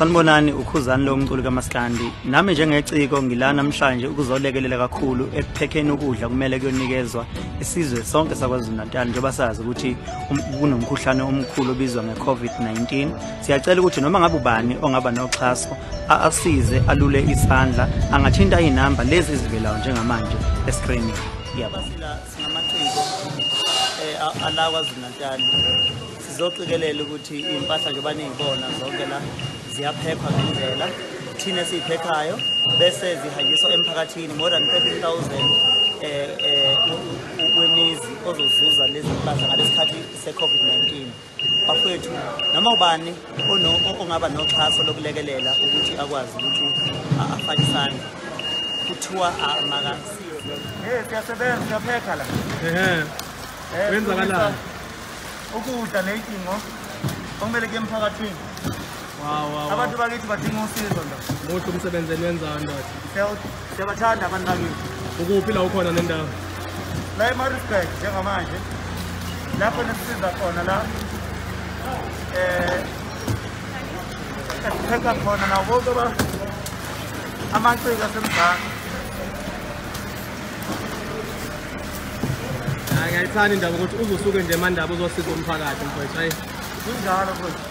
Sanibonani, uKhuzani lo mculi kaMaskandi. Nami njengeciko ngila namhlanje ukuzolekelela kakhulu ekuphekheni ukudla kumele kuyonikezwa isizwe sonke saKwaZulu Natal, njengoba sazi ukuthi kunomkhuhlane omkhulu obizwa nge-COVID-19. Siyacela ukuthi noma ngabe ubani ongaba noxhaso asize alule isandla, angathinta inamba lezi ezivelayo njengamanje escreenini. Ngiyabonga. Singamaciko ala KwaZulu Natal sizoqikelela ukuthi impahla njengoba niyibona zonke la ziyaphekwa ngendlela thina esiyiphekhayo bese zihanjiswa emphakathini more than 13,000 wemizi ozozuza lezi mpahla ngalesikhathi se-COVID-19. Bafowethu, noma ubani ongaba noxhaso lokulekelela ukuthi akwazi ukuthi afake isandla, kuthiwa makasiwe. Siyasebenza, siyaphekha la. Kwenzakalani? Ukudla ney'dingo okumele kuye emphakathini. Wow. Abantu bakithi badinga usizo ndoda. Muhle umsebenzi eniwenzayo ndoda. Siyabathanda abantu bakithi. Ukuphi la ukhona nendawo? La eMaritzburg njengamanje. Lapho nesisiza khona la. Esipheka khona nawo bonke amaciko asemzansi. Ngiyayithanda indaba ukuthi uzosuke nje emandaba uzosiza umphakathi mfowethu. Hayi. Kunjalo mfowethu.